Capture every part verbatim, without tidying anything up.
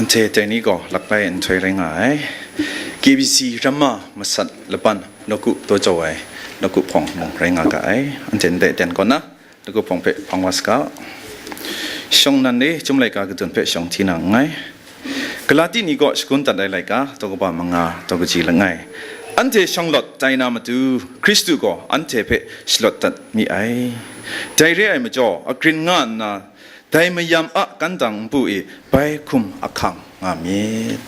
Anhte dai ni gaw laklai nhtoi rai nga ai. K B C Ramma Masat Laban nawku daw jau ai nawku hpawng mung rai nga ga ai. Anhte ndai ten kaw na nawku hpawng hpe hpang wa saga. Shawng nnan e, Chyum laika kadun hpe shawng hti na nngai. Galati ni kaw shakun dat ai laika, daw kaba manga, daw kaji langai. Anhte shawng lawt tai na matu, Hkristu gaw anhte hpe shalawt dat mi ai. Dai re ai majaw, agrin nga nna, dai mayam a kantang npu e bai hkum ahkang nga myit.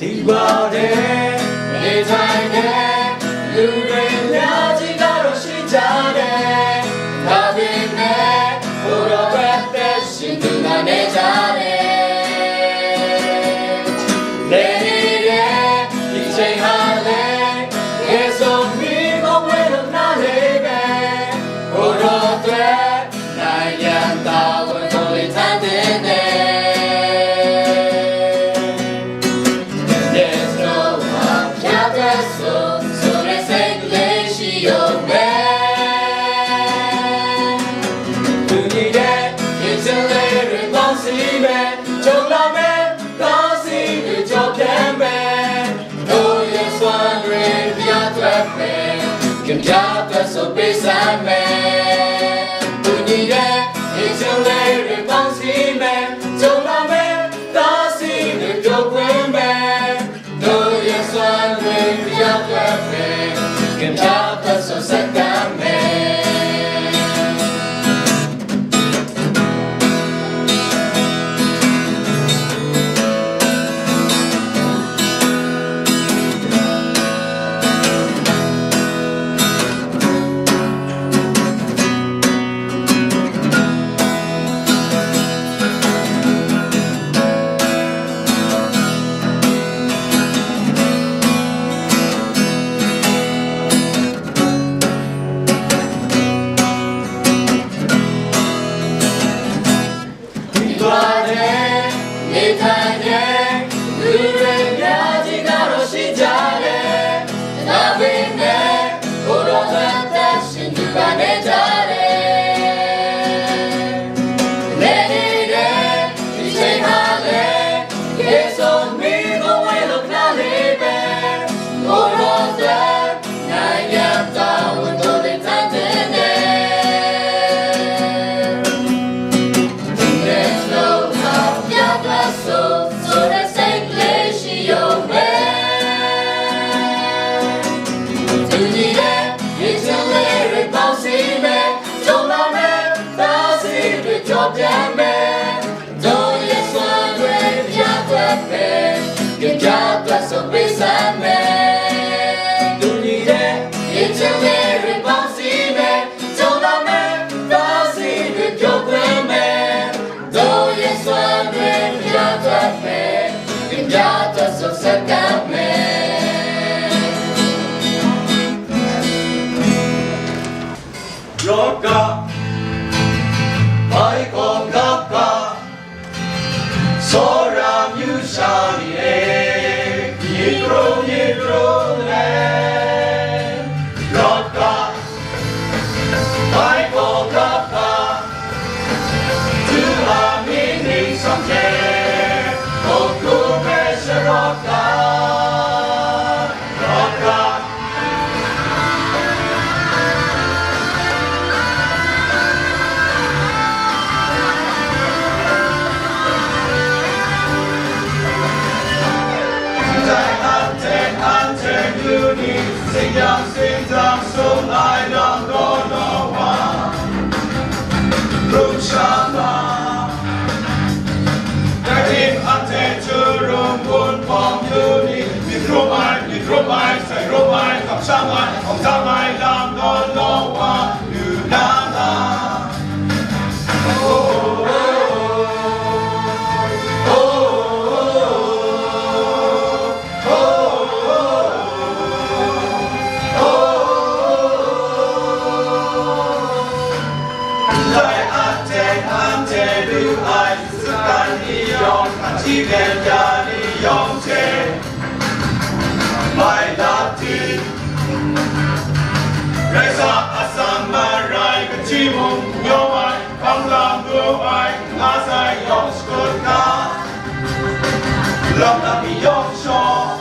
Tingba de, netai de, lu rai nya ji ga ro shi ja de, na bin de, uro rat de, shi du na ne ja de. Leni de, i cheng ha le, e so mi ko we lo na le be, uro de, Nai yan ta wun ko le tan den den. There's no one that so, so they say, Galatians, man. Tuni de, it's a lyric on cement, don't love it, don't see the joke, man. Doi e swan rin bya twet me, kin bya twet so pe san me. Tuni de, i chang le rin bang si me, chong la me, ta si rin jo kwen me. Doi e swan rin bya twet me, kin bya twet so sat dan me. Rawt ga, bai kawng gap ga, Tsawra amyu sha ni e, myit ru myit ru let, rawt ga, bai gaw gap ga, du a myit ning sawng hte, hkum hkrum e sharawt ga, rawt ga. Ndai anhte, anhte yu ni, sing yang sing dang sung ai lam gaw naw wa, hkrum sha ma. Dai tim anhte htu rum gun hpawng yu ni, myit hkrum ai, myit hkrum ai, sai hkrum ai, kamsham ai, hkawm tam ai lam naw naw wa, lu na la. Oh, oh, oh, oh. Anhte, anhte lu ai sutgan ni yawng, hpaji byen ya ni yawng hte mai lap di, Rai sa, atsam marai, kaji mung yawng ai, hpang lam lu ai, nga sai yawng shakut ga, lam lam mi yawng shaw,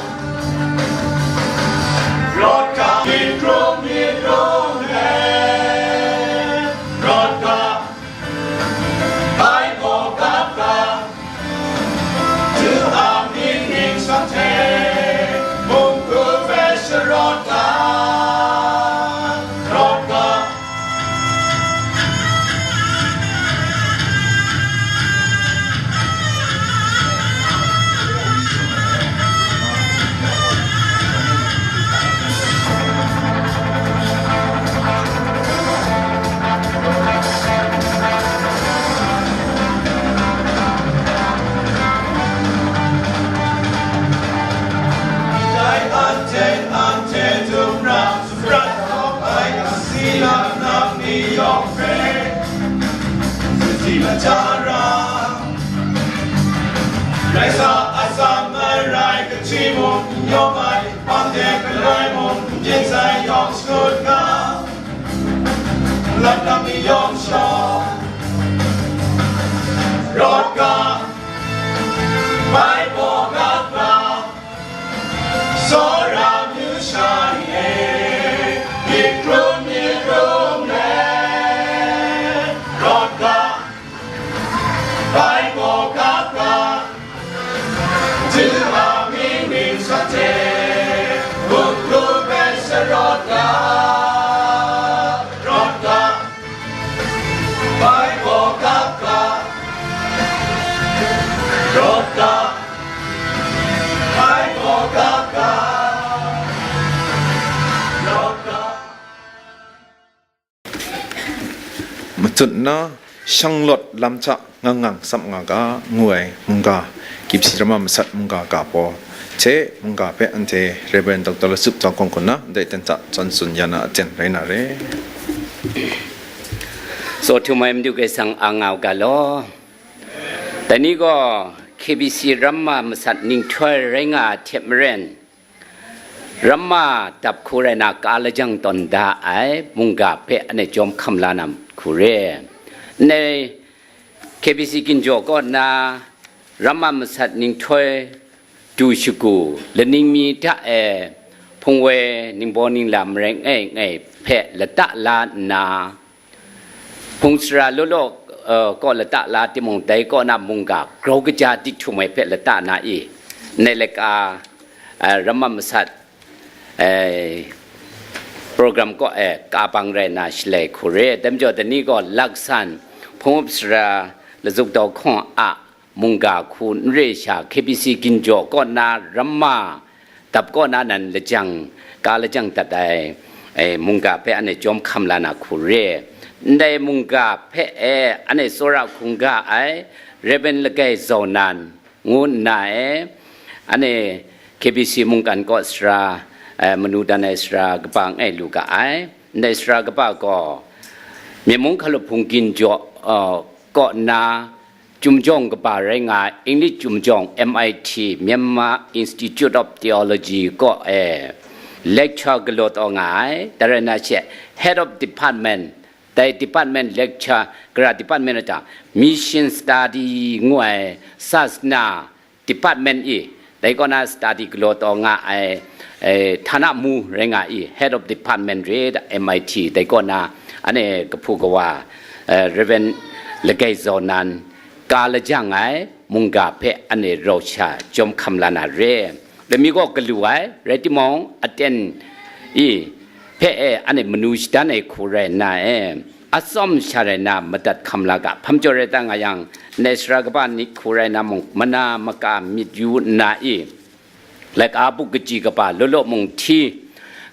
rawt ga, myit rung myit rung let, rawt ga, bai gaw gap ga, du a myit myit shanhte, munggu hpe sharawt ga, rawt ga. Dai anhte, anhte dum ra, sumrat hkawm ai, asi lam nang ni yawng hpe, sadi maja ra. Rai sa, atsam marai, kaji mung n yawng ai, hpang de galai mung n byin sai yawng shakut ga, lam lam mi yawng shaw, rawt ga, bai gaw gap ga, tsawra myu sha ni e, myit hkrum myit hkrum let, rawt ga, bai gaw gap ga, du a mying mying shanhte, hkrum hkrum bai sharawt ga, rawt ga, bai gaw gap ga, rawt ga, bai gaw gap ga, rawt ga. Matut nna, shanglawt lam hta ngang ngang tsap nga ga, ngu ai mungga, K B C Ramma Masat mungga ga paw hte mungga hpe anhte Rev. Doctor Lasup Tawng Hkawng hku nna ndai ten hta zawn tsun ya na aten rai na re. Tsaw htum ai Madu Karai Kasang a nga u ga law. Dai ni gaw K B C Ramma Masat ninghtoi rai nga ai hte maren, Ramma dap hku rai na, ka lajang tawn da ai mungga hpe anhte jawm hkam la na hku re. Ndai K B C Ginjaw kaw na Ramma Masat ninghtoi du shagu, laning mi hta e hpung woi ningbaw ningla marai ngai ngai hpe lata la nna, hpung sara law law, eh, kaw lata la timung, dai kaw na mungga grau kaja dik htum ai hpe lata na i, ndai laika, eh, Ramma Masat, eh, program kaw e ka bang rai na shalai hku re. Dai majaw, dai ni gaw laksan, hpung up sara, lazuk dau hkawng a mungga hku n re sha, K B C Ginjaw kaw na Ramma dap kaw na nan lajang, ka lajang dat ai, eh, mungga hpe anhte jawm hkam la na hku re. Ndai mungga hpe e anhte tsawra hkungga ai Rev. Lagai Zau Nan ngu nna e, anhte K B C mungkan kaw sara, eh, manu dan ai sara kaba ngai lu ga ai. Ndai sara kaba gaw Myen mung hkalup hpung ginjaw, eh, kaw na, Chyum jawng kaba rai nga ai, English chyum jawng, M I T, Myanmar Institute of Theology kaw e lecture galaw taw nga ai, dai rai na she, Head of Department, dai department lecture, gara department a ta, Mission Study ngu ai, Sasana department i, dai kaw na study galaw taw nga ai, eh, hta na mu rai nga i, Head of Department re da, M I T, dai kaw na, anhte kahpu kawa, eh, Rev. Lagai Zau Nan, ka lajang ai mungga hpe anhte rau sha jawm hkam la na re. Dai mi gaw galu ai, rai timung, aten i hpe e anhte manu shadan ai hku rai nna e, atsawm sha rai na madat hkam la ga, hpa majaw rai ta nga yang, ndai sara kaba ni hku rai na mung, mana maka myit yu nna i, laika buk kaji kaba law law mung hti,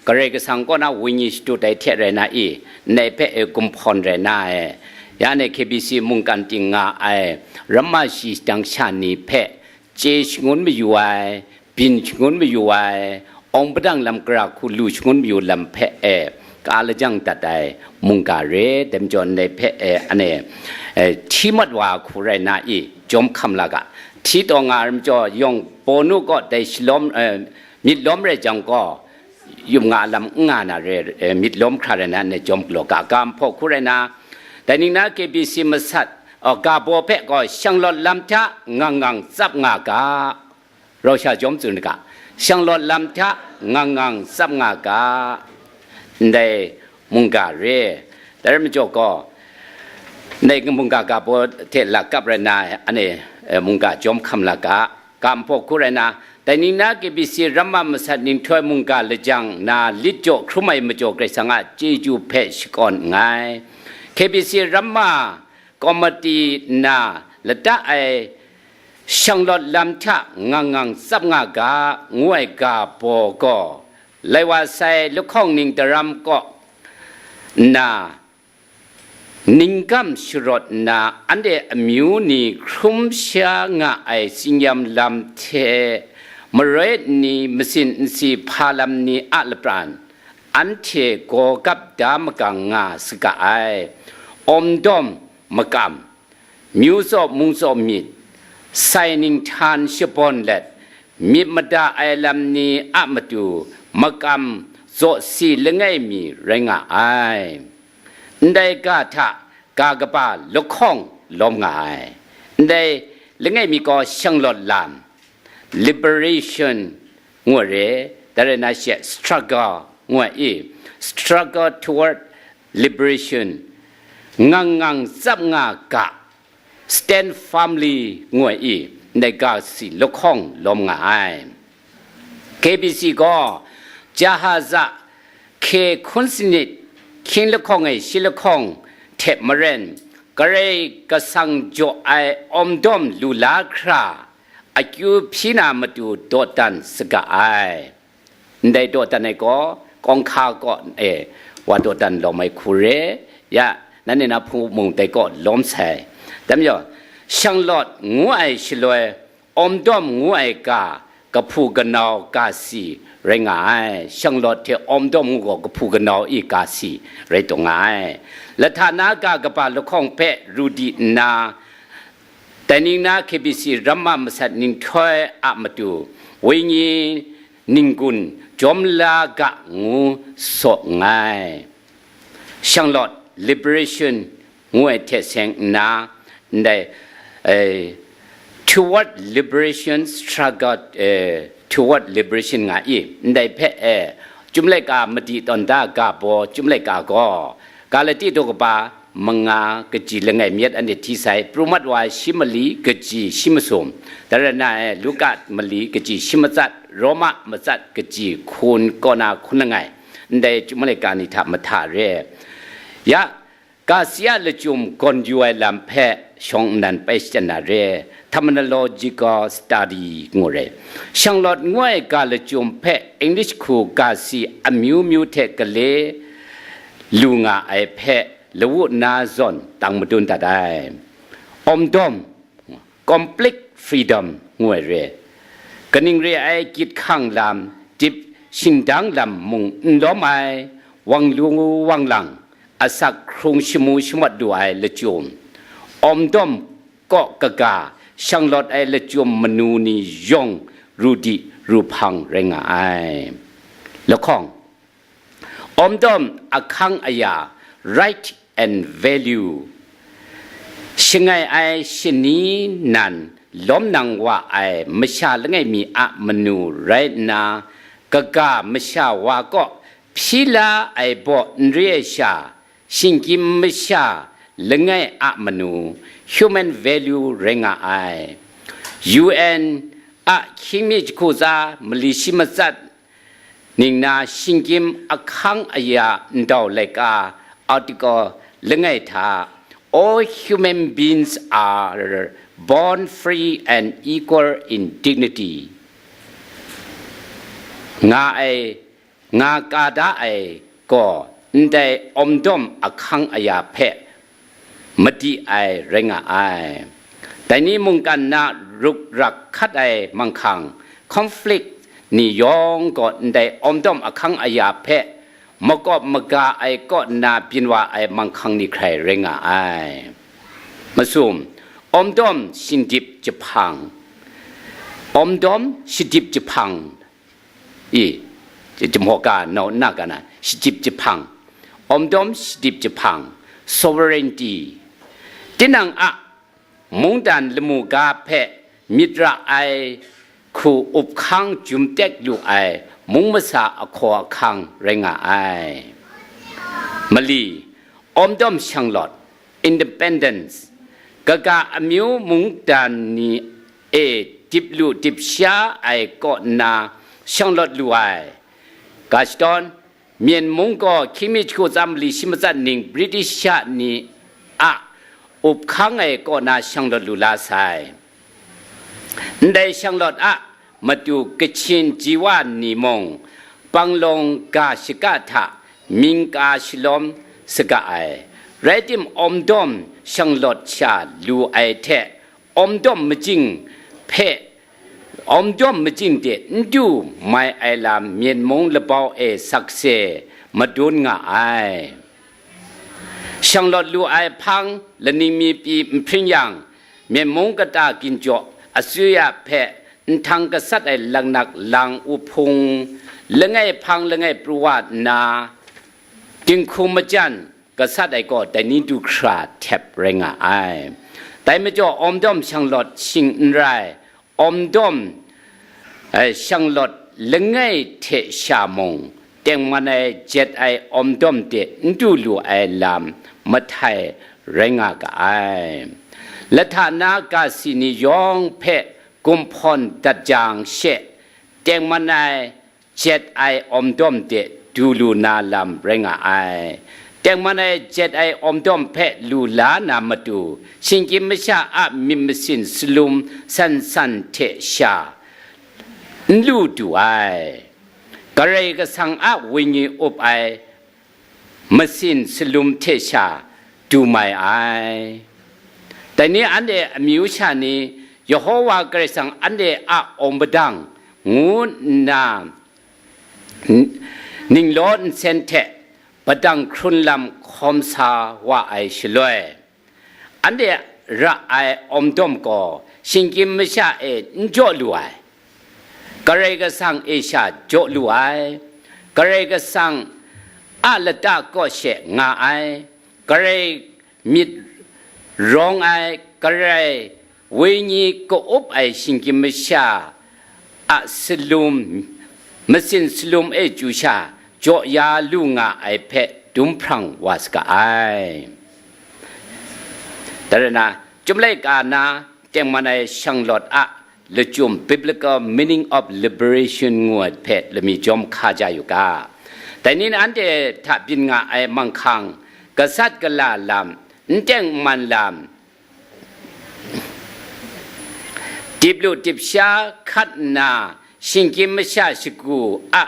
Karai Kasang kaw na Wenyi shadut ai hte rai na i, ndai hpe e gumhpawn rai na e, ya anhte K B C mungkan ting nga ai, ramma shi shadang sha ni hpe chye shangun mayu ai, byin shangun mayu ai, awng padang lam gara hku lu shangun mayu lam hpe e, ka lajang dat ai mungga re, dai majaw ndai hpe, e, ane, e, hti mat wa hku rai na i, jawm hkam la ga. Hti taw nga ai majaw yawng bawnu kaw dai shalawm, e, myit lawm rai jang gaw, yum nga lam n nga na re, e, myit lawm hkra rai na, ane jawm galaw ga. Ga nhpaw hku rai na, dai ning na K B C masat, o, ga baw hpe gaw shanglawt lam hta ngang ngang tsap nga ga. Rau sha jawm tsun ga, shanglawt lam hta ngang ngang tsap nga ga, ndai mungga re, dai rai majaw gaw, ndai mungga ga baw hte lakap rai na, ane, e, mungga jawm hkam la ga, ga nhpaw hku rai na, dai ning na K B C ramma masat nhtoi mungga lajang na lit jaw hkrum ai majaw Karai Kasang a chyeju hpe shakawn nngai. K B C ramma komiti nna lata ai shanglawt lam hta ngang ngang tsap nga ga, ngu ai ga baw gaw, lai wa sai lahkawng ning daram kaw nna, ningkam sharawt nna, anhte amyu ni hkrum sha nga ai tsingyam lam hte, maroi nni, masin nsi hpa lam ni a lapran, anhte gaw gap da magang nga saga ai. Awmdawm makam, myu tsaw mung tsaw myit, sai ninghtan shabawn let, myit mada ai lam ni a matu makam zawsi langai mi rai nga ai. Ndai ga hta ga kaba lahkawng lawm nga ai. Ndai langai mi gaw shanglawt lam, liberation, ngu ai re, dai rai na she struggle ngu ai i, struggle toward liberation, ngang ngang tsap nga ga, stand firmly ngu ai i, ndai ga si lahkawng lawm nga ai. K B C gaw jahaza hkye hkun sanit, hkying lahkawng e shi lahkawng hte maren, Karai Kasang jaw ai awmdawm lu la hkra, akyu hpyi na matu dawdan saga ai. Ndai dawdan ai gaw, kawng hka kaw e wa dawdan lawm ai hku re, ya, nanhte na hpung mung dai kaw lawm sai. Dai majaw, shanglawt ngu ai shaloi, awmdawm ngu ai ga, kahpu kanau ga si rai nga ai. Shanglawt hte awmdawm ngu gaw kahpu kanau i ga si rai taw nga ai. Lahta na ga kaba lahkawng hpe ru di nna, dai ning na K B C ramma masat nhtoi a matu, wenyi ninggun jawm la ga ngu saw nngai. Shanglawt, liberation, ngu ai hte seng nna, ndai, eh, toward liberation, struggle, eh, toward liberation nga i, ndai hpe, eh, Chyum laika madi tawn da ga baw, Chyum laika gaw, Galati daw kaba manga kaji langai mi yet anhte hti sai, pru mat wa shi mali kaji shi masum, dai rai na, eh, Luka mali kaji shi matsat, Roma matsat kaji hkun kaw na hkun langai, ndai Chyum laika ni hta mahta re. Ya, ga si a lachyum gawn yu ai lam hpe shawng nnan pai shachyen na re, terminological study ngu re. Shanglawt ngu ai ga lachyum hpe English hku ga si amyu myu hte gale lu nga ai hpe lawu nna zawn tang madun dat ai. Awmdawm, complete freedom ngu ai re. Kaning re ai gyit hkang lam, dip shingdang lam mung n lawm ai, wang lu wang lang, asak hkrung shamu shamawt lu ai lachyum, awmdawm kaw kaga shanglawt ai lachyum manu ni yawng ru di ru hpang rai nga ai. Lahkawng, awmdawm ahkang aya, right and value, shangai ai shani nan lawm nang wa ai masha langai mi a manu rai nna, kaga masha wa kaw hpyi la ai baw n re ai sha, shinggyim masha langai a manu, human value rai nga ai. U N a hkying mi jahku tsa mali shi matsat ning na shinggyim ahkang aya ndau laika article langai hta, "All human beings are born free and equal in dignity," nga ai, nga ka da ai gaw, ndai awmdawm ahkang aya hpe madi ai rai nga ai. Dai ni mungkan na ruk rak hkat ai manghkang, conflict, ni yawng gaw ndai awmdawm ahkang aya hpe makawp maga ai kaw nna byin wa ai manghkang ni hkrai rai nga ai. Masum, awmdawm shingdip jahpang, awmdawm shadip jahpang, i, jahmawka nau nna ga na, shadip jahpang, awmdawm shadip jahpang, sovereignty, tinang a mungdan lamu ga hpe myit ra ai hku up hkang jum tek lu ai mung masa ahkaw ahkang rai nga ai. Mali, awmdawm shanglawt, independence, kaga amyu mungdan ni e dip lu dip sha ai kaw nna shanglawt lu ai. Ga shadawn, Myen mung gaw hkying mi jahku tsa mali shi matsat ning British sha ni a up hkang ai kaw na shanglawt lu la sai. Ndai shanglawt a matu Kachin ji wa ni mung, panglawng ga shaka hta mying ka shalawm saga ai. Rai tim, awmdawm shanglawt sha lu ai hte, awmdawm majing hpe, awmdawm majing de n du mai ai lam Myen mung labau e sakse madun nga ai. Shanglawt lu ai hpang laning mi pyi n hpring yang, Myen mung kata ginjaw asuya hpe nhtang gasat ai laknak lang uhpung langai hpang langai pru wa nna, dinghku majan gasat ai gaw dai ni du hkra htep rai nga ai. Dai majaw, awmdawm shanglawt shing n rai, awmdawm, eh, shanglawt langai hte sha mung, tengman ai jet ai awmdawm de n du lu ai lam mahtai rai nga ga ai. Lahta na ga si ni yawng hpe gumhpawn dat jang she, tengman ai jet ai awmdawm de du lu na lam rai nga ai. Tengman ai jet ai awmdawm hpe lu la na matu, shinggyim masha a myit masin salum san san hte sha n lu du ai. Karai Kasang a Wenyi up ai masin salum hte sha du mai ai. Dai ni anhte amyu sha ni, Yehova Karai Kasang anhte a awng padang ngu nna n-, ninglaw nsen hte padang hkrun lam hkawm sa wa ai shaloi, anhte ra ai awmdawm gaw shinggyim masha e n jaw lu ai. Karai Kasang e sha jaw lu ai. Karai Kasang a lata kaw she nga ai. Karai myit rawng ai, Karai Wenyi ka-up ai shinggyim masha a salum, masin salum e chyu sha jaw ya lu nga ai hpe dum hprang wa saga ai. Dai rai na, Chyum laika na tengman ai shanglawt a lachyum, Biblical Meaning of Liberation ngu ai hpe lami jawm hka ja yu ga. Dai ni anhte hta byin nga ai manghkang, gasat gala lam, n tengman lam, dip lu dip sha hkat nna, shinggyim masha shagu a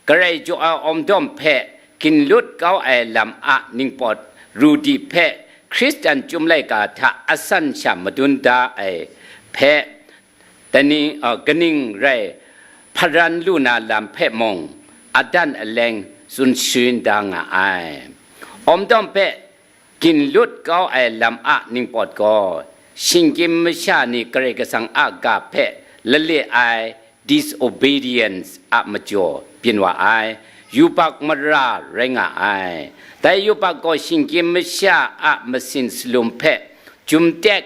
Karai jaw ai awmdawm hpe ginlut kau ai lam a ningpawt ru di hpe Hkristan Chyum laika hta asan sha madun da ai hpe, dai ni, a, kaning rai hparan lu na lam hpe mung adan aleng tsun sharin da nga ai. Awmdawm hpe ginlut kau ai lam a ningpawt gaw, shinggyim masha ni Karai Kasang a ga hpe lale ai disobedience a majaw byin wa ai, yubak mara rai nga ai. Dai yubak gaw shinggyim masha a masin salum hpe jum tek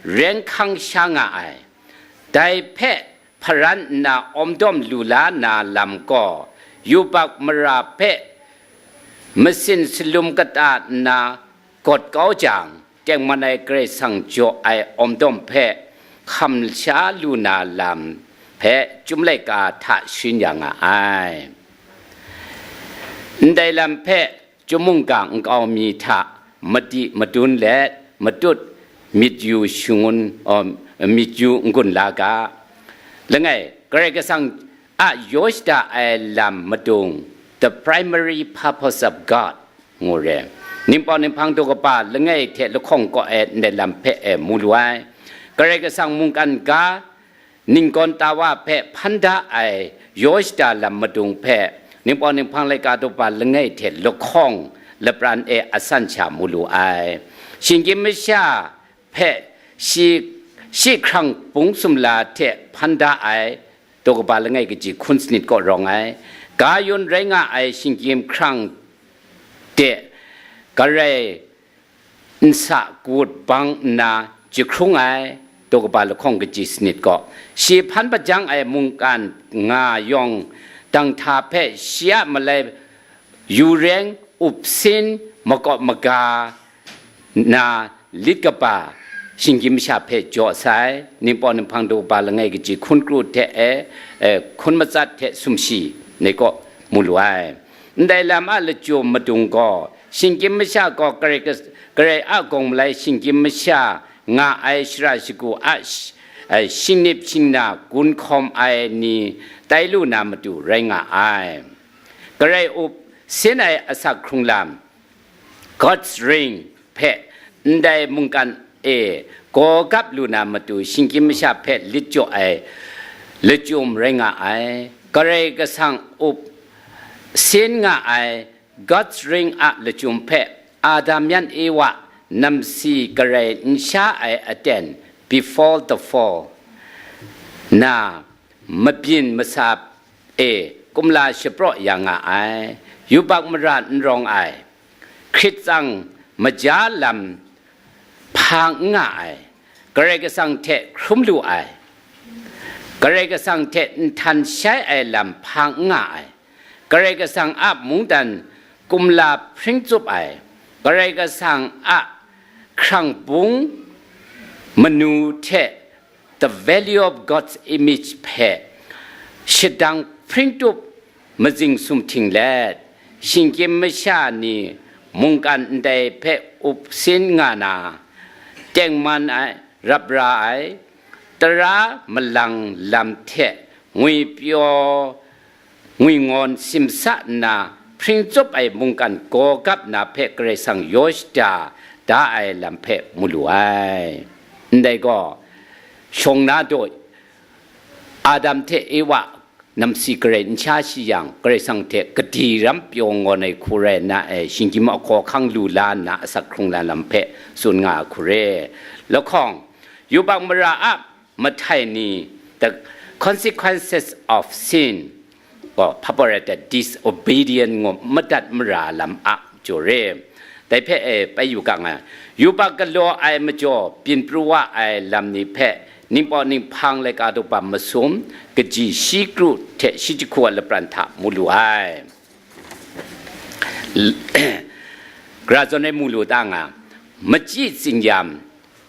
reng hkang sha nga ai. Dai hpe hparan nna awmdawm lu la na lam gaw, yubak mara hpe masin salum kata nna gawt kau jang, tengman ai Karai Kasang jaw ai awmdawm hpe hkam sha lu na lam hpe Chyum laika hta sharin ya nga ai. Ndai lam hpe Chyum mungga nkau mi hta madi madun let matut myit yu shangun, aw, myit yu n-gun la ga. Langai, Karai Kasang a yaw shada ai lam madung, the primary purpose of God, ngu re. Ningpawt ninghpang daw kaba langai hte lahkawng kaw e ndai lam hpe e mu lu ai. Karai Kasang mungkan ga, ninggawn tawa hpe hpan da ai yaw shada lam madung hpe Ningpawng Ninghpang laika daw kaba langai hte lahkawng lapran e asan sha mu lu ai. Shinggyim masha hpe shi, shi hkrang bung sumla hte hpan da ai, daw kaba langai kaji hkun sanit kaw rawng ai. Ga yun rai nga ai shinggyim hkrang de garai nsa kawut bang nna jahkrung ai, daw kaba lahkawng kaji sanit kaw. Shi hpan hpajang ai mungkan nga yawng, dang hta hpe shi a malai yu reng, up sin, makawp maga na lit kaba shinggyim masha hpe jaw sai, Ningpawng Ninghpang daw kaba langai kaji hkun kru hte e, e, hkun matsat hte sumshi ni kaw mu lu ai. Ndai lam a lachyum madung gaw, shinggyim masha gaw Karai kas-, Karai a gawng malai shinggyim masha nga ai shara shagu a sh-, e, shingnip shingna gun hkawm ai ni tai lu na matu rai nga ai. Garai up sin ai asak hkrung lam, God's ring hpe ndai mungkan e gaw gap lu na matu, shinggyim masha hpe lit jaw ai lachyum rai nga ai. Karai Kasang up sin nga ai God's ring a lachyum hpe Adam yan Ewa namsi garai n sha ai aten, before the fall, na mabyin masa e kumla shapraw ya nga ai. Yubak mara n rawng ai, hkrit tsang maja lam hpa n nga ai, Karai Kasang hte hkrum lu ai, Karai Kasang hte nhtan shai ai lam hpa n nga ai, Karai Kasang a mungdan kumla hpring tsup ai, Karai Kasang a hkrang bung manu hte the value of God's image hpe shadang hpring tup mazing sumhting let, shinggyim masha ni mungkan ndai hpe up sin nga na, tengman ai, rap ra ai, tara malang lam hte ngwipyaw ngwingawn simsa nna hpring tsup ai mungkan gaw gap na hpe Karai Kasang yaw shada da ai lam hpe mu lu ai. Ndai gaw, shawng na daw Adam hte Ewa namsi garai n sha shi yang, Karai Kasang hte kadi ram pyaw ngawn ai hku rai nna, e, shinggyim ahkaw ahkang lu la nna asak hkrung la lam hpe tsun nga ai hku re. Lahkawng, yubak mara a mahtai ni, the consequences of sin, gaw, hpa pawra ta disobedient ngu madat mara lam a jaw re. Dai hpe, e, bai yu ga nga, yubak galaw ai majaw byin pru wa ai lam ni hpe Ningpawng Ninghpang laika daw kaba masum kaji shi kru hte shi jahku a lapran hta mu lu ai. L-, Gara zawn rai mu lu ta nga, machyi tsin-yam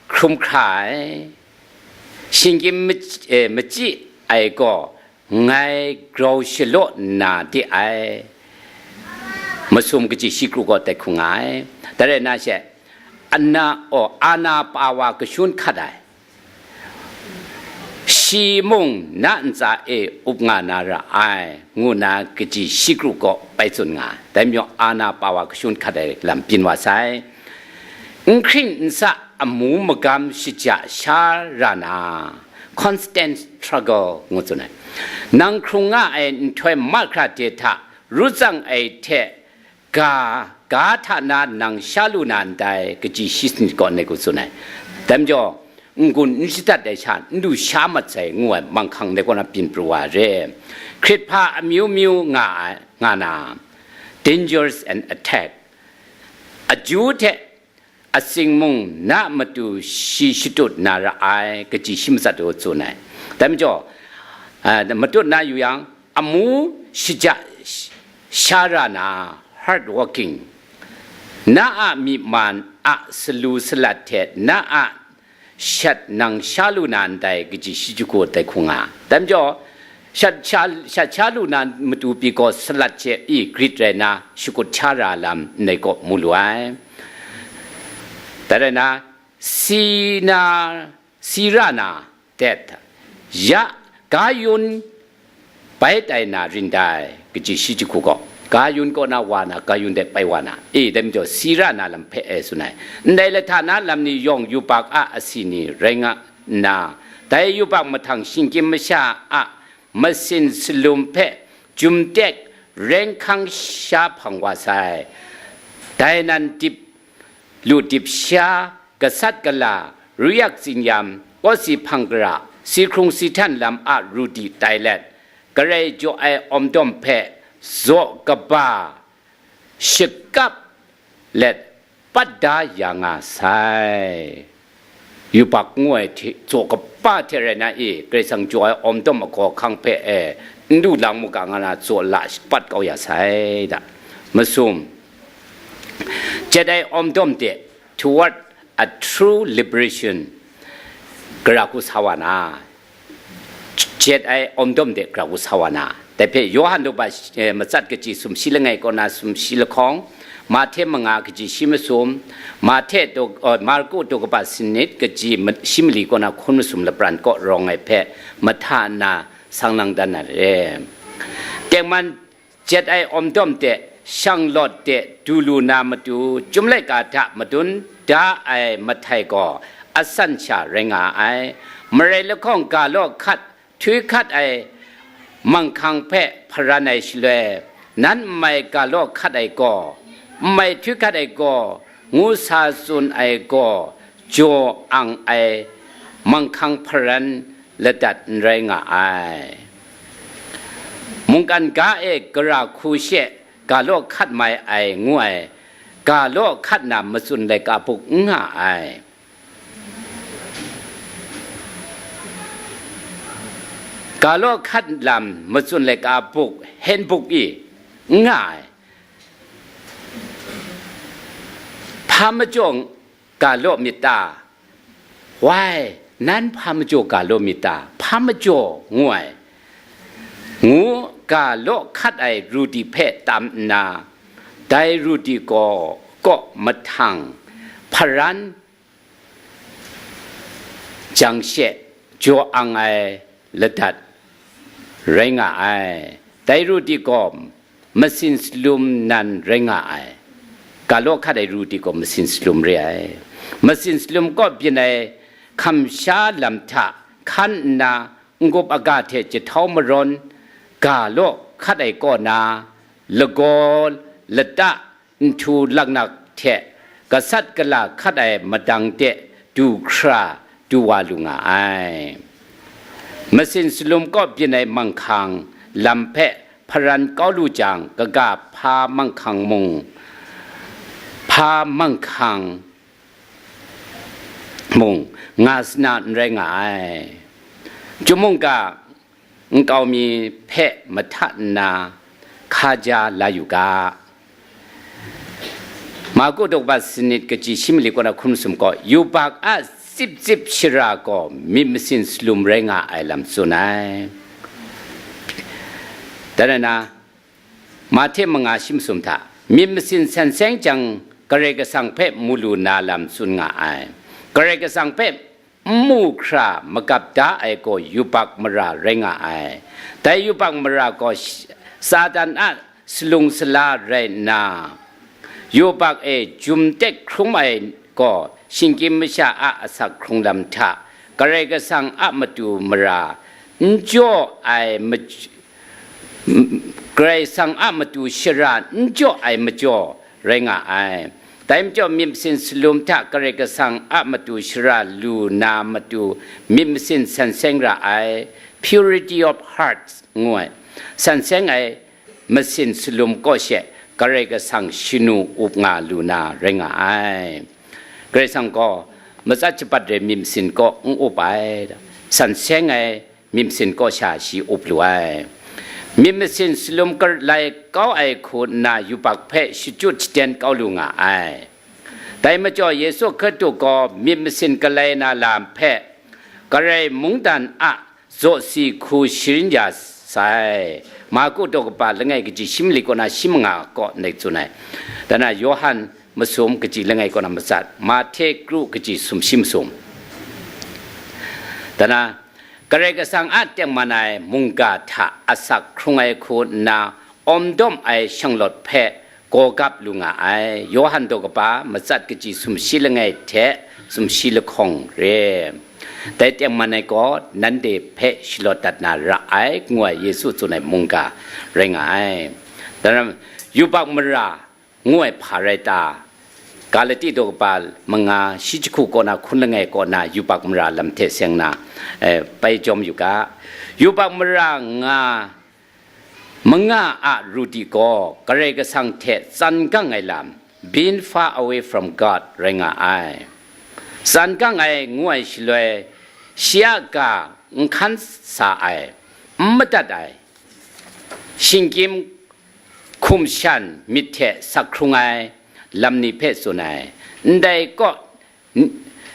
hkrum hkra ai, shinggyim mach-, e, machyi ai gaw ngai grau shalaw nna de ai, masum kaji shi kru gaw tai hkung nga ai. Dai rai nna she, ana, o, ana pa wa kashun hkat ai, shi mung na ntsa e up nga na ra ai, ngu nna kaji shi kru gaw bai tsun nga ai. Dai majaw, ana pa wa kashun hkat ai lam byin wa sai. N hkring n sa amu magam shaja sha ra na, constant struggle ngu tsun ai. Nang hkrung nga ai nhtoi mahkra de hta ru tsang ai hte ga, ga hta na nang sha lu na ndai, kaji shi sanit kaw ngai hku tsun ai. Dai majaw, n-gun n shadat ai sha n du sha mat sai ngu ai manghkang dai kaw na byin pru wa re. Hkrit hpa amyu myu nga ai, nga na, dangers and attack, aju hte atsing mung na matu shi shatut na ra ai, kaji shi matsat u tsun ai. Dai majaw, a, matut na yu yang, amu shaja sh-, sha ra na, hard working, na a myi man a salu salat hte na a shat nang sha lu na ndai, kaji shi jahku tai hkung nga. Dai majaw, shat sha, shat sha lu na matu pyi gaw salat she i grit rai na, shakut sha ra lam ndai kaw mu lu ai. Dai rai na, si na, si ra na, death, ya, ga yun bai tai na rin dai, kaji shi jahku gaw, ga yun kaw na wa na, ga yun de bai wa na, e, dai majaw si ra na lam hpe e tsun ai. Ndai lahta na lam ni yawng yubak a asi ni rai nga nna, dai yubak mahtang shinggyim masha a masin salum hpe jum tek reng hkang sha hpang wa sai. Dai nan dip lu dip sha, gasat gala, ruyak tsinyam, kawsi hpang gara, si hkrung si htan lam a ru di tai let, Karai jaw ai awmdawm hpe zaw kaba shakap let pat da ya nga sai. Yubak ngu ai hte, tsaw kaba hte rai na i, Karai Kasang jaw ai awmdawm agaw hkang hpe e, n du lang mu ga nga na tsaw la shapat kau ya sai da. Masum, jet ai awmdawm de, toward a true liberation, gara hku sa wa na, jet ai awmdawm de gara hku sa wa na. Dai hpe Yawhan daw ba, eh, matsat kaji sumshi langai kaw na sumshi lahkawng, Mahte manga kaji shi masum, Mahte daw, eh, Marku daw kaba sanit kaji ma-, shi mali kaw na hkun masum lapran kaw rawng ai hpe mahta nna sang lang dan na re. Tengman jet ai awmdawm de, shanglawt de, du lu na matu, chyum laika hta madun da ai mahtai gaw asan sha rai nga ai. Marai lahkawng ga law hkat, htwi hkat ai manghkang hpe hparan ai shaloi, nan n mai ga law hkat ai gaw, n mai htwi hkat ai gaw, ngu sa tsun ai gaw, jaw ang ai manghkang hparan ladat n rai nga ai. Mungkan ga e gara hku she ga law hkat mai ai ngu ai, ga law hkat na matsun laika buk n nga ai. Ga law hkat lam matsun laika buk, handbook i n nga ai. Hpa majaw ga law myit ta? Wai, nan hpa majaw ga law myit ta? Hpa majaw ngu ai, ngu ga law hkat ai ru di hpe tam nna, dai ru di gaw kaw mahtang hparan jang she jaw ang ai ladat rai nga ai. Dai ru di gaw masin salum nan rai nga ai. Ga law hkat ai ru di gaw masin salum re ai. Masin salum kaw byin ai hkam sha lam hta hkan nna, n-gup aga hte jahtau marawn ga law hkat ai kaw na, lagaw lata, nhtu laknak hte gasat gala hkat ai madang de du hkra du wa lu nga ai. Masin salum kaw byin ai manghkang lam hpe hparan kau lu jang, kaga hpa manghkang mung, hpa manghkang mung nga sana n rai nga ai. Chyum mungga nkau mi hpe mahta nna hkaja la yu ga. Marku daw kaba sanit kaji shi mali kaw na hkun masum gaw, yubak a zip zip shara gaw myit masin salum rai nga ai lam tsun ai. Dan ai na, Mahte manga shi masum hta, myit masin san seng jang Karai Kasang hpe mu lu na lam tsun nga ai. Karai Kasang hpe n mu hkra magap da ai gaw yubak mara rai nga ai. Dai yubak mara gaw sh-, Satan a salung sala rai nna, yubak e jum tek hkrum ai gaw shinggyim masha a asak hkrung lam hta Karai Kasang a matu mara n jaw ai maj-, Karai Kasang a matu shara n jaw ai majaw rai nga ai. Dai majaw myit masin salum hta Karai Kasang a matu shara lu na matu myit masin san seng ra ai, purity of hearts ngu ai, san seng ai masin salum kaw she Karai Kasang shanu up nga lu na rai nga ai. Karai Kasang gaw matsat shabat re myit masin kaw n up ai, san seng ai myit masin kaw sha shi up lu ai. Myit masin salum kalai kau ai hku nna yubak hpe shachyut shaten kau lu nga ai. Dai majaw Yesu Hkristu gaw myit masin kalai na lam hpe Karai mungdan a zawsi hku sharin ya sai. Marku daw kaba langai kaji shi mali kaw na shi manga kaw ndai tsun ai. Dan na Yawhan masum kaji langai kaw na matsat, Mahte kru kaji sumshi masum. Dan na Karai Kasang a tengman ai mungga hta asak hkrung ai hku nna, awmdawm ai shanglawt hpe gawgap lu nga ai. Yawhan daw kaba matsat kaji sumshi langai hte sumshi lahkawng re. Dai tengman ai gaw nanhte hpe shalawt dat na ra ai, ngu ai Yesu tsun ai mungga rai nga ai. Daram, yubak mara ngu ai hpa rai ta? Galati daw kaba manga shi jahku kaw na hkun langai kaw na yubak mara lam hte seng na, eh, bai jawm yu ga. Yubak mara nga manga a ru di gaw Karai Kasang hte tsan gang ai lam, being far away from God, rai nga ai. Tsan gang ai ngu ai shaloi, shi a ga n hkan sa ai, n madat ai, shinggyim hkum shan myit hte sak hkrung ai lam ni hpe tsun ai. Ndai kaw n-,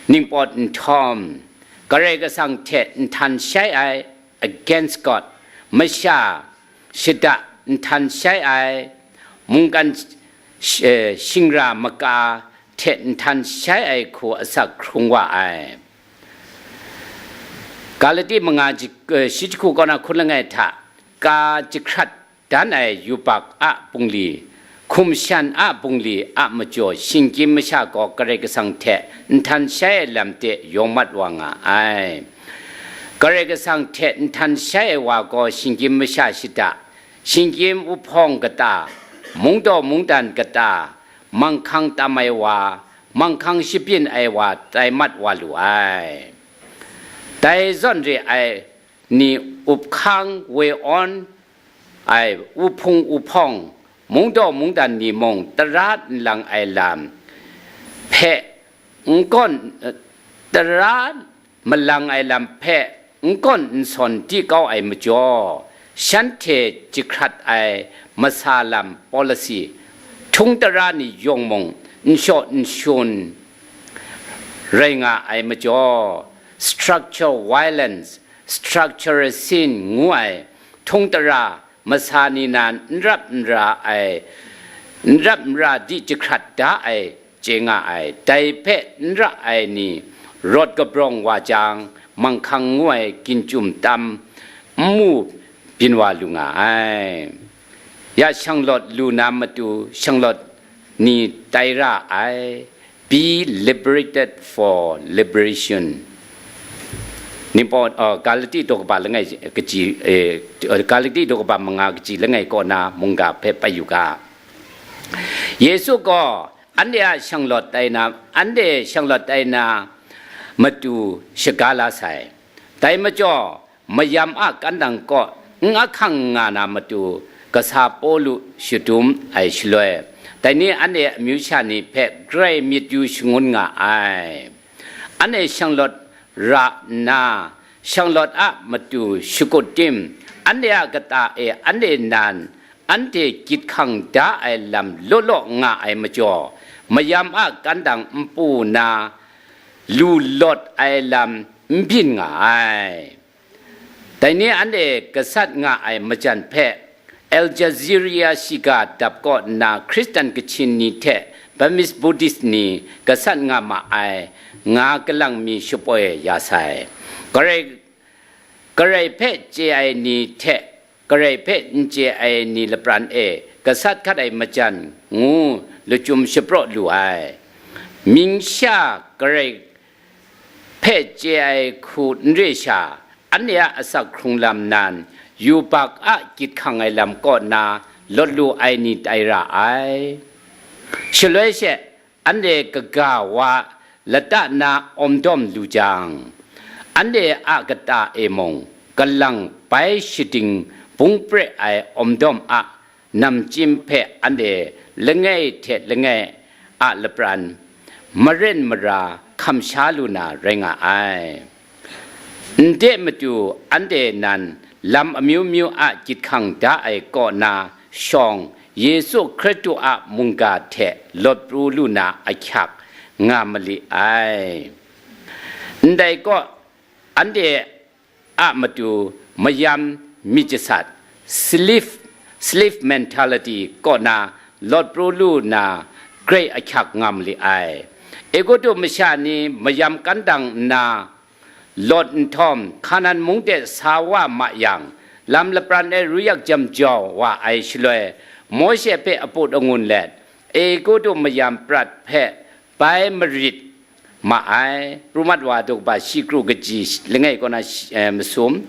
ningpawt nhtawm, Karai Kasang hte nhtan shai ai, against God, masha shada nhtan shai ai, mungkan sh-, eh, shingra maka hte nhtan shai ai hku asak hkrung wa ai. Galati manga ji-, eh, shi jahku kaw na hkun langai hta ka jahkrat dan ai yubak a bungli, hkum shan a bungli a majaw shinggyim masha gaw Karai Kasang hte nhtan shai ai lam de yawng mat wa nga ai. Karai Kasang hte nhtan shai ai wa gaw shinggyim masha shada, shinggyim wuhpawng kata, mungdaw mungdan kata, manghkang tam ai wa, manghkang shabyin ai wa tai mat wa lu ai. Dai zawn re ai ni, up hkang we awn ai wuhpung wuhpawng, mungdaw mungdan ni mung tara n lang ai lam hpe n kawn, tara malang ai lam hpe n kawn n sawn di kau ai majaw, shanhte jahkrat ai masa lam, policy, htung tara ni yawng mung n shaw n shun rai nga ai majaw, structural violence, structural sin ngu ai htung tara masa ni nan n rap n ra ai, n rap n ra di jahkrat da ai chye nga ai. Dai hpe n ra ai ni rawt kabrawng wa jang, manghkang ngu ai ginchyum tam n mu byin wa lu nga ai. Ya shanglawt lu na matu shanglawt ni tai ra ai. Be liberated for liberation. Ningpawt, uh, Galati daw kaba langai kaji, eh, Galati daw kaba manga kaji langai kaw na mungga hpe bai yu ga. Yesu gaw anhte a shanglawt tai na, anhte shanglawt tai na matu shaga la sai. Dai majaw, mayam a kandang kaw n ahkang nga na matu, kasa Pawlu shadum ai shaloi, dai ni anhte amyu sha ni hpe grai myit yu shangun nga ai. Anhte shanglawt ra nna, shanglawt a matu shakut tim, anhte a kata e anhte nan, anhte gyit hkang da ai lam law law nga ai majaw, mayam a kandang npu na lu lawt ai lam n byin nga ai. Dai ni anhte gasat nga ai majan hpe, Alexandria shiga dap kaw nna Hkristan kachin ni hte Burmese Buddhist ni gasat nga ma ai, nga kalang mi shapoi ya sai. Karai, karai hpe chye ai ni hte karai hpe n chye ai ni lapran e gasat hkat ai majan ngu lachyum shapraw lu ai. Mying sha karai hpe chye ai hku n re sha, anhte a asak hkrung lam nan, yubak a gyit hkang ai lam kaw na lawt lu ai ni tai ra ai. Shaloi she, anhte kaga wa lata na awmdawm lu jang, anhte a kata e mung kalang bai shading bung pre ai awmdawm a namchyim hpe anhte langai hte langai a lapran maren mara hkam sha lu na rai nga ai. Ndai matu anhte nan lam amyu myu a gyit hkang da ai kaw na shawng, Yesu Hkristu a mungga hte lawt pru lu na ahkyak nga mali ai. Ndai kaw, anhte a matu mayam myit jasat, slave, slave mentality kaw na lawt pru lu na grai ahkyak nga mali ai. Egutu masha ni mayam kandang nna lawt nhtawm, Hkanan mung de sa wa ma yang, lam lapran e ruyak jam jau wa ai shaloi, Mawshe hpe aput angun let, Egutu mayam prat hpe bai marit ma ai. Pru mat wa daw kaba shi kru kaji langai kaw na shi, eh, masum,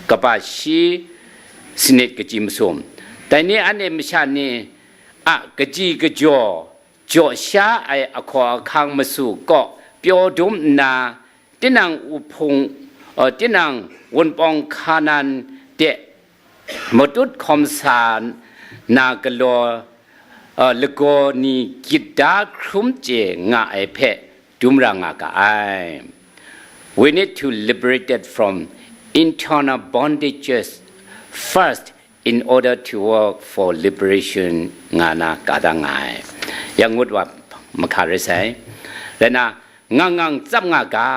kaba shi sanit kaji masum. Dai ni anhte masha ni a kaji kajaw jaw sha ai ahkaw ahkang masu kaw pyaw dum nna, tinang uhpung, uh, tinang wunpawng Hkanan de matut hkawm sa na galaw, uh, lagaw ni gyit da hkrum chye nga ai hpe dum ra nga ga ai. We need to liberate it from internal bondages first in order to work for liberation nga na ka da nga ai. Yang ngut wa mahka rai sai. Rai na, ngang ngang tsap nga ga,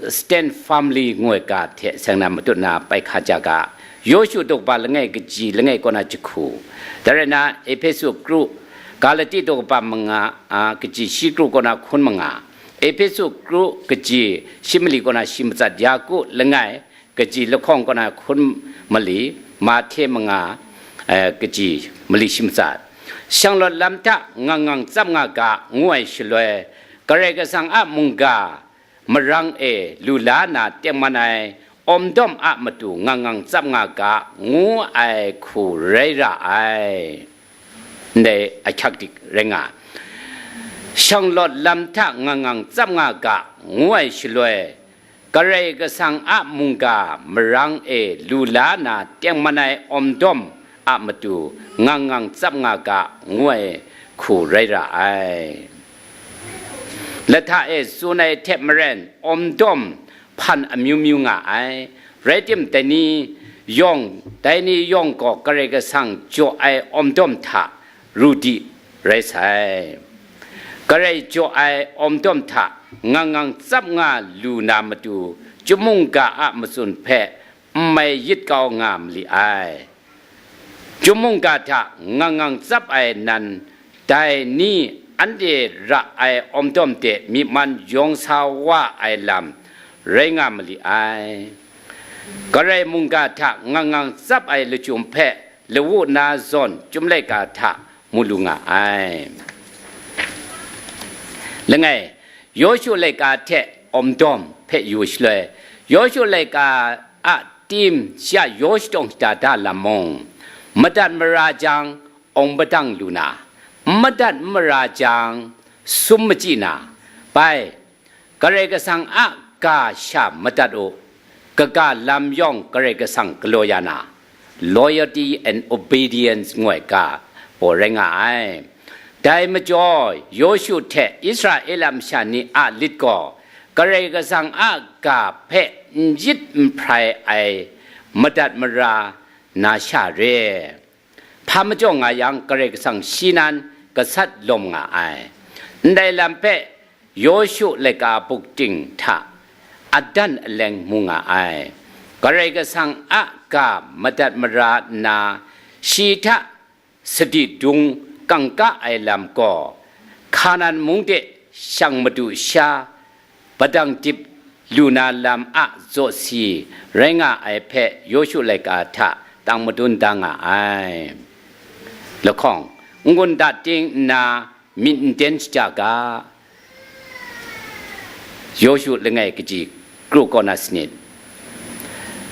stand firmly ngoi ga hte seng na matut na pai hka ja ga. Yawshu daw kaba langai kaji langai kaw na jahku. Dai rai na, Ehpesu kru, Galati daw kaba manga, a, kaji shi kru kaw na hkun manga. Ehpesu kru kaji shi mali kaw na shi matsat, Yaku langai kaji lahkawng kaw na hkun mali, Mahte manga, eh, kaji mali shi matsat. Shanglawt lam hta ngang ngang tsap nga ga, ngu ai shaloi, Karai Kasang a mungga marang e lu la na tengman ai awmdawm a matu ngang ngang tsap nga ga, ngu ai hku rai ra ai. Ndai ahkyak dik rai nga. Shanglawt lam hta ngang ngang tsap nga ga, ngu ai shaloi, Karai Kasang a mungga marang e lu la na tengman ai awmdawm a matu ngang ngang tsap nga ga, ngu ai hku rai ra ai. Lahta e tsun ai hte maren, awmdawm hpan amyu myu nga ai. Rai tim, dai ni yawng, dai ni yawng gaw Karai Kasang jaw ai awmdawm hta ru di rai sai. Karai jaw ai awmdawm hta ngang ngang tsap nga lu na matu, chyum mungga a matsun hpe n mai yit kau nga mali ai. Chyum mungga hta ngang ngang tsap ai nan, dai ni anhte ra ai awmdawm de myi man yawng sa wa ai lam rai nga mali ai. Karai mungga hta ngang ngang tsap ai lachyum hpe lawu na zawn Chyum laika hta mu lu nga ai. Langai, Yawshu laika hte awmdawm hpe yu shaloi, Yawshu laika a tim shi a yaw shatawng shada da lam mung, madat mara jang, awng padang lu na, n madat n mara jang, sum machyi na, bai, Karai Kasang a ga sha madat u, kaga lam yawng Karai Kasang galaw ya na, loyalty and obedience ngoi ga baw rai nga ai. Dai majaw, Yawshu hte Israela masha ni a lit gaw, Karai Kasang a ga hpe n yit n hprai ai madat mara na sha re. Hpa majaw nga yang, Karai Kasang shi nan gasat lawm nga ai. Ndai lam hpe Yawshu laika buk ting hta adan aleng mu nga ai. Karai Kasang a ga madat mara nna, shi hta sadi dung kangka ai lam gaw, Hkanan mung de shang madu sha padang dip lu na lam a zawsi rai nga ai hpe Yawshu laika hta tang madun da nga ai. Lahkawng, n-gun dat ting nna myit n ten shaja ga, Yawshu langai kaji kru kaw na sanit.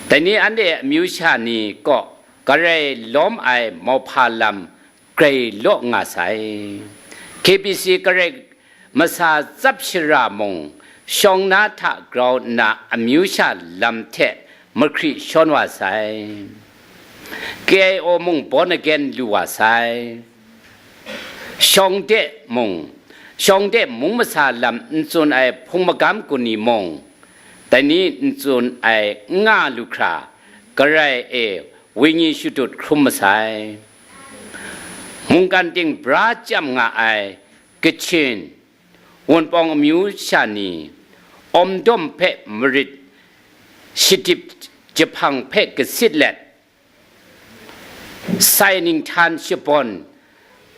Dai ni anhte amyu sha ni kaw Karai lawm ai mauhpa lam grai law nga sai. K B C Karai masa tsap shara mung, shawng na hta grau nna amyu sha lam hte mahkri shawn wa sai. K I O mung born again lu wa sai. Shawng de mung, shawng de mung masa lam n tsun ai hpung magam kun ni mung, dai ni n tsun ai n nga lu hkra, Karai e wenyi shadut hkrum masai. Mungkan ting bra chyam nga ai Kachin, Wunpawng amyu sha ni, awmdawm hpe marit shadip jahpang hpe kasit let, sai ninghtan shabawn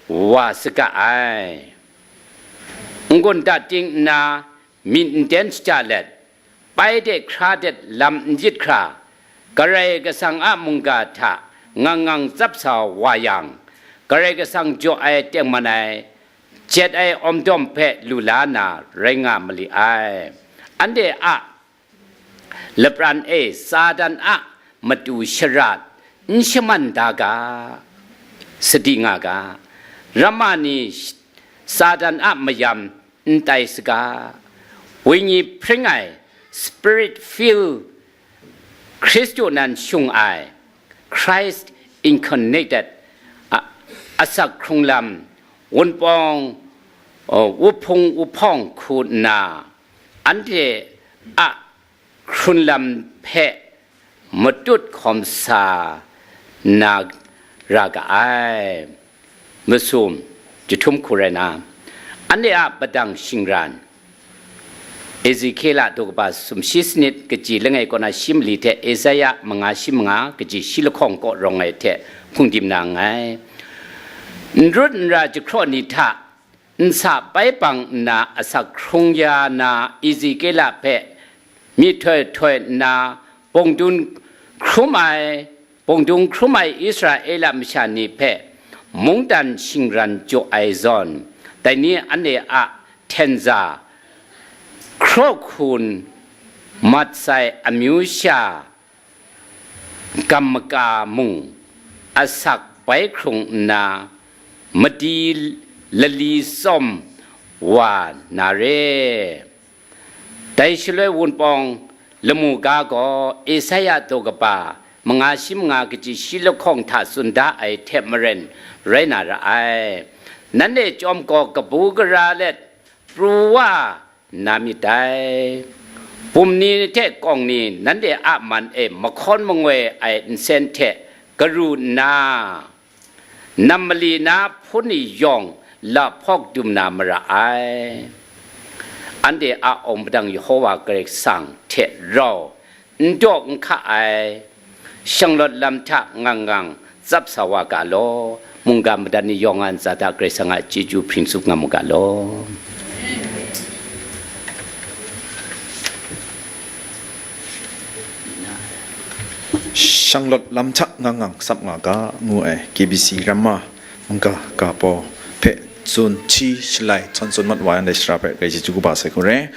wa saga ai. N-gun dat ting nna myit n ten shaja let, pai de hkra det lam n yit hkra, Karai Kasang a mungga hta ngang ngang tsap sa wa yang, Karai Kasang jaw ai tengman ai, jet ai awmdawm hpe lu la na rai nga mali ai. Anhte a lapran e Satan a matu shara n shaman da ga, sadi nga ga. Ramma ni Satan a mayam n tai saga, Wenyi hpring ai, Spirit filled Hkristu nan shung ai, Christ incarnated, a, asak hkrung lam, wunpawng, o, wuhpung wuhpawng hku nna, anhte a hkrun lam hpe matut hkawm sa na ra ga ai. Masum, jahtum hku rai na, anhte a padang shingran, Ezekiela daw kaba sumshi sanit, kaji langai kaw na shi mali hte Esaia manga shi manga, kaji shi lahkawng kaw rawng ai hte hpungdim na nngai. N rut n ra jahkraw ni hta nsa bai bang nna asak hkrung ya na Ezekiela hpe myihtoi htoi nna, bawng dun hkrum ai, bawng dung hkrum ai Israela masha ni hpe mungdan shingran jaw ai zawn, dai ni anhte a htenza hkraw hkun mat sai amyu sha gam maka mung asak bai hkrung nna, madi lali tsawm wa na re. Dai shaloi wunpawng lamu ga gaw Esaia daw kaba manga shi manga kaji shi lahkawng hta tsun da ai hte maren rai na ra ai. Nanhte chyawm gaw kabu gara let pru wa na myit dai. Bum ni hte kawng ni nanhte a man e mahkawn mangoi ai nsen hte garu nna, nam mali na hpun ni yawng lahpawk dum na mara ai. Anhte a awng padang Yehova Karai Kasang hte rau n daw n hka ai, shanglawt lam hta ngang ngang tsap sa wa ga law, mungga madat ni yawng a ntsa hta Karai Kasang a chyeju hpring tsup nga mu ga law. Shanglawt lam hta ngang ngang tsap nga ga, ngu ai K B C Ramma mungga ga baw hpe tsun hti shalai htawn tsun mat wa ai ndai sara hpe Karai chyeju kaba sai hku re.